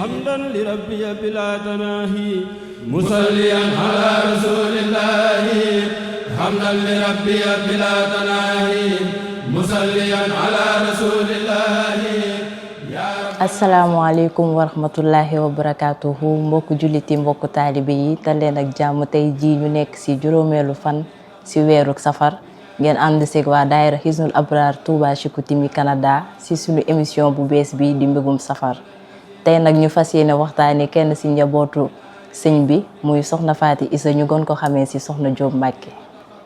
حمدا لربي بلا تناهي مصليا على رسول الله حمدا لربي بلا تناهي مصليا على رسول الله. asalaamaaleykum wa rahmatullahi wa barakatuhu mbokku julliti mbokku taalibe yi te leen ak jàmm tey jii ñu nekk ci juróomeelu fan ci weeru safar ngeen ànd seeg waa daayira Hisnul Abrar Touba Chicoutimi Canada ci suñu émission bu bees bi di mbégum safar. tey nag ñu fas yéene waxtaane kenn ci njabootu sëñ bi muy soxna Faty Issa ñu gën ko xamee ci soxna Diop Mbacké.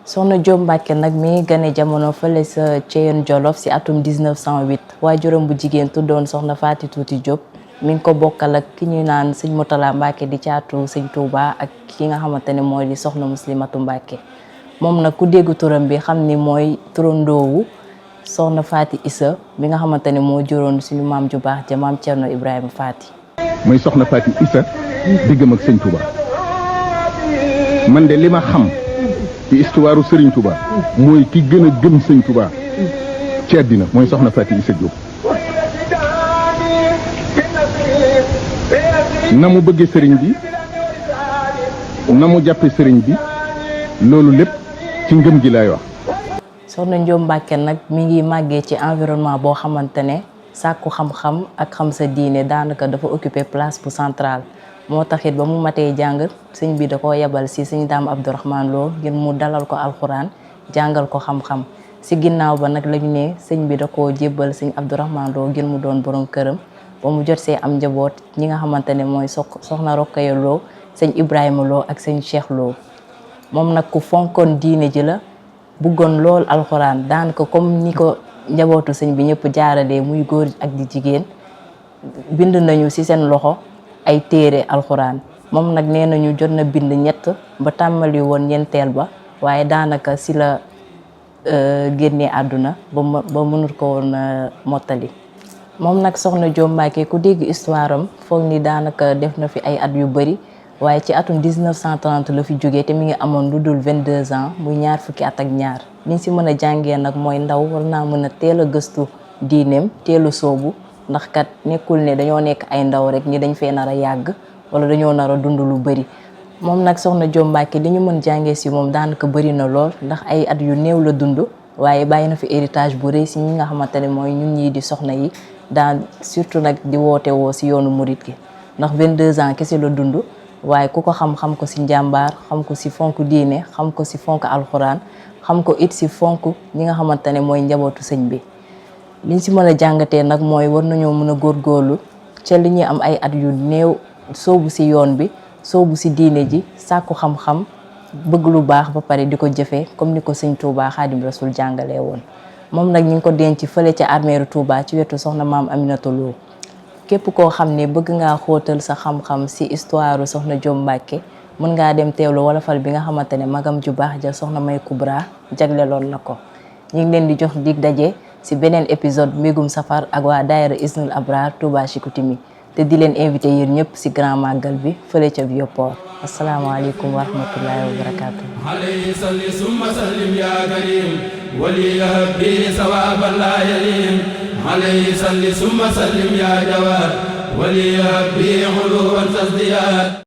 soxna Diop Mbacké nag mi ngi gane jamono fële sa Thièyène Jolof ci atum 1908 waajuram bu jigéen tuddoon soxna Faty Tuuti Diop mi ngi ko bokkal ak ki ñuy naan sëñ Moutala Mbacké di caatu sëñ Touba ak ki nga xamante ne mooy di soxna Muslimatu Mbacké. moom nag ku dégg turam bi xam ni mooy turandoowu soxna Faty Issa bi nga xamante ne moo juróon suñu maam ju baax ja maam Cerno Ibrahima Faty. mooy soxna Faty Issa diggam ak sëñ Touba man de li ma xam ci histoire Serigne Touba mooy ki gën a gëm sëñ Touba ci àddina mooy soxna Faty Issa Diop. na mu bëggee sëriñ bi na mu jàppe sëriñ bi loolu lépp ci ngëm gi laay wax. soxna Diop Mbacké nag mi ngi màggee ci environnement boo xamante ne sàkku xam-xam ak xam sa diine daanaka dafa occuper place bu centrale. moo taxit ba mu matee jàng sëñ bi da koo yebal si sëñ Daam Abdourahmane Lo ngir mu dalal ko alxuraan jàngal ko xam-xam si ginnaaw ba nag lañu ne sëñ bi da koo jébbal sëñ Abdourahmane Lo ngir mu doon borom këram ba mu jot see am njaboot ñi nga xamante ne mooy soxna Rokhaya Lo sëñ Ibrahima Lo ak sëñ Cheikh Lo. moom nag ku fonkoon diine ji la bëggoon lool alxuraan daanaka comme ni ko njabootu sëñ bi ñëpp jaaralee muy góor ak di jigéen bind nañu si seen loxo ay téere alxuraan. moom nag nee nañu jot na bind ñett ba tàmmali woon ñeenteel ba waaye daanaka si la génnee àdduna ba mënul ko woon mottali. moom nag soxna Diop Mbacké ku dégg histoire am foog ni daanaka def na fi ay at yu bëri waaye ci atum 1930 la fi jógee te mi ngi amoon lu dul 22 ans muy ñaar fukki at ak ñaar. liñ si mën a jàngee nag mooy ndaw war naa mën a teel a gëstu diineem teel a soobu ndax kat nekkul ne dañoo nekk ay ndaw rek ñi dañ fee nar a yàgg wala dañoo nar a dund lu bëri. moom nag soxna Diop Mbacké li ñu mën jàngee si moom daanaka bëri na lool ndax ay at yu néew la dund waaye bàyyi na fi héritage bu rëy si ñi nga xamante ne mooy ñun ñii di soxna yi daan surtout nag di woote woo si yoonu murit gi ndax 22 ans kese la dund waaye ku ko xam ko si njàmbaar xam ko si fonk diine xam ko si fonk alxuraan xam ko it si fonk ñi nga xamante ne mooy njabootu sëñ bi. liñ si mën a jàngatee nag mooy war nañoo mën a góorgóorlu ca li ñuy am ay at yu néew soobu si yoon bi soobu si diine ji sàkku xam-xam bëgg lu baax ba pare di ko jëfee comme ni ko sëñ Touba Xaadim Rasul jàngalee woon. moom nag ñu ngi ko denc fële ca armeeru Touba ci wetu soxna maam Aminata Lo. képp koo xam ne bëgg ngaa xóotal sa xam-xam si histoire soxna Diop Mbacké mën ngaa dem teewlu wolofal bi nga xamante ne magam ju baax ja soxna May Kubra jagleloon na ko. ñu ngi leen di jox dig daje si beneen épisode mbégum safar ak waa daayira Hisnul Abrar Touba Chicoutimi te di leen invité yéen ñëpp si grand màggal bi fële ca Vieux-Port. asalaamaaleykum wa rahmatullahi wa barakatuh. alayhi salli summa sallim ya karim wali habbi sawaban la yalim alayhi salli summa sallim ya jawad wali habbi uluwan tasdiyat